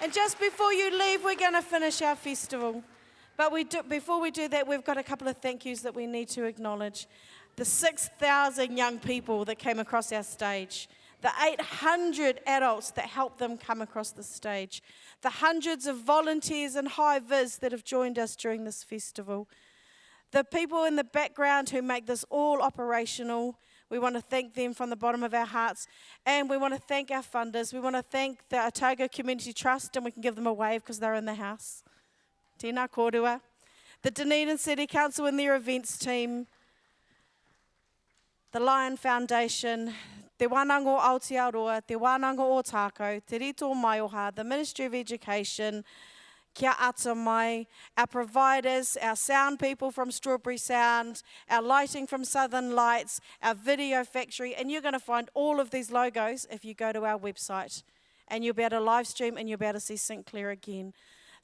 And just before you leave, we're going to finish our festival. But we do, before we do that, we've got a couple of thank yous that we need to acknowledge. The 6,000 young people that came across our stage, the 800 adults that helped them come across the stage, the hundreds of volunteers and high vis that have joined us during this festival, the people in the background who make this all operational. We want to thank them from the bottom of our hearts. And we want to thank our funders. We want to thank the Otago Community Trust, and we can give them a wave because they're in the house. Tēnā kōrua. The Dunedin City Council and their events team, the Lion Foundation, Te Wānanga o Aotearoa, Te Wānanga o Ōtākou, Te Rito o Maioha, the Ministry of Education, Kia Atamai, our providers, our sound people from Strawberry Sound, our lighting from Southern Lights, our video factory, and you're going to find all of these logos if you go to our website. And you'll be able to live stream and you'll be able to see St Clair again.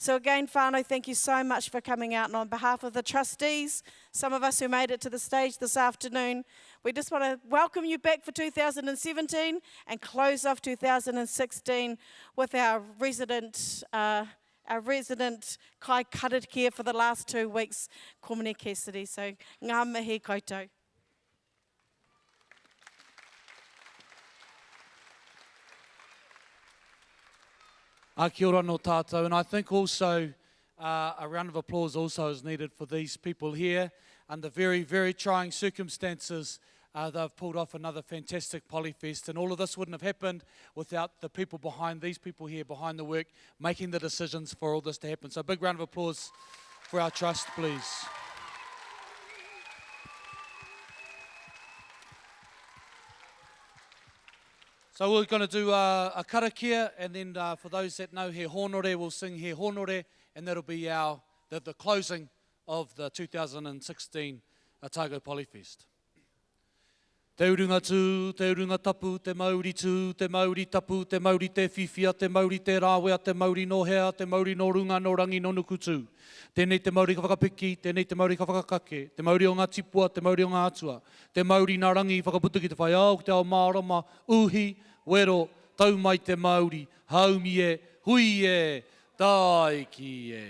So again, whānau, thank you so much for coming out. And on behalf of the trustees, some of us who made it to the stage this afternoon, we just want to welcome you back for 2017 and close off 2016 with our resident, uh, our resident kai karakia for the last two weeks, Komene Cassidy. So ngā mihi koutou. A kia ora no tātou. And I think also uh, a round of applause also is needed for these people here under very, very trying circumstances. Uh, they've pulled off another fantastic Polyfest, and all of this wouldn't have happened without the people behind, these people here behind the work, making the decisions for all this to happen. So a big round of applause for our trust, please. So we're going to do uh, a karakia, and then uh, for those that know He Honore, we'll sing He Honore, and that'll be our the, the closing of the 2016 Otago Polyfest. Te urunga tū, te urunga tapu, te mauri tū, te mauri tapu, te mauri te whiwhia, te mauri te rāwea, te mauri nō hea, te mauri nō runga, nō rangi, nō nuku tū. Tēnei te mauri ka whakapiki, tēnei te mauri ka whakakake, te mauri o ngā tipua, te mauri o ngā atua, te mauri nā Rangi i whakaputa ki te whai ao, ki te ao mārama, uhi, wero, tau mai te mauri, haumi e, hui e, tāiki e.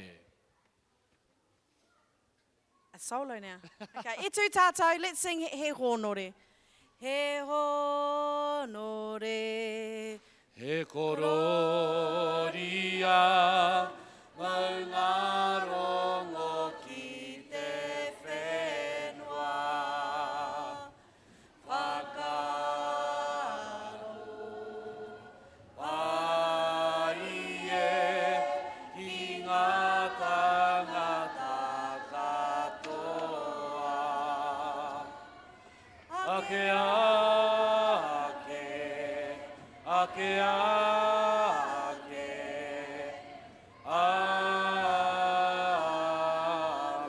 A solo now. Okay, e tū tātou, let's sing He Hōnore. He hōnore. He korōria, maungarongo ki te whenua. Whakaaro pārie ki ngā tāngata katoa. Ake, ake, ake, ake,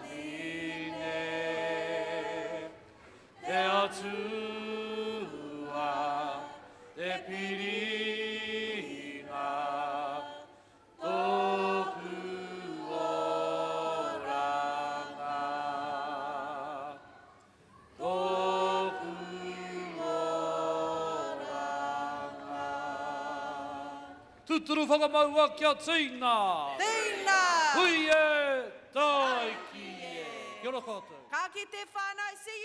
āmine. Te Atua, te piringa, tōku oranga. Tōku oranga. Tuturu whakamaua kia tīna! Tīna! Hui e, tāiki e! Kia ora koutou. Ka kite whānau, see you.